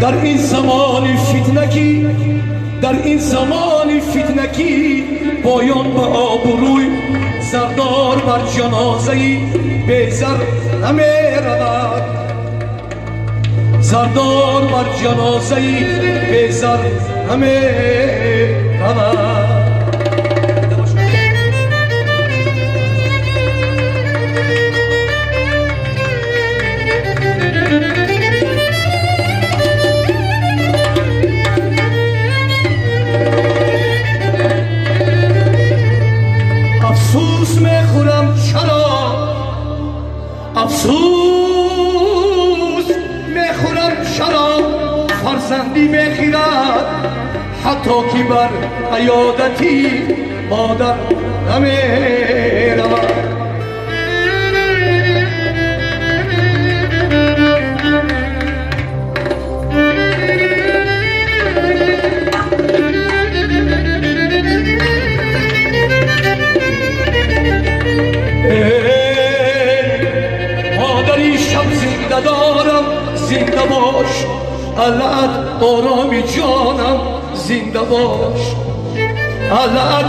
Дар ин замони фитнакӣ, дар ин замони фитнакӣ, поён ба обрӯй зардор бар ҷанозаи безар намеравад. Зардор бар ҷанозаи безар намеравад. Афсӯс мехӯрам чаро, афсӯс мехӯрам чаро фарзандӣ бехирад, ҳатто ки бар иёдати модар намеравад. Модари шаб зинда дорам, зинда бош, алат ороми ҷонам, зинда бош, алат.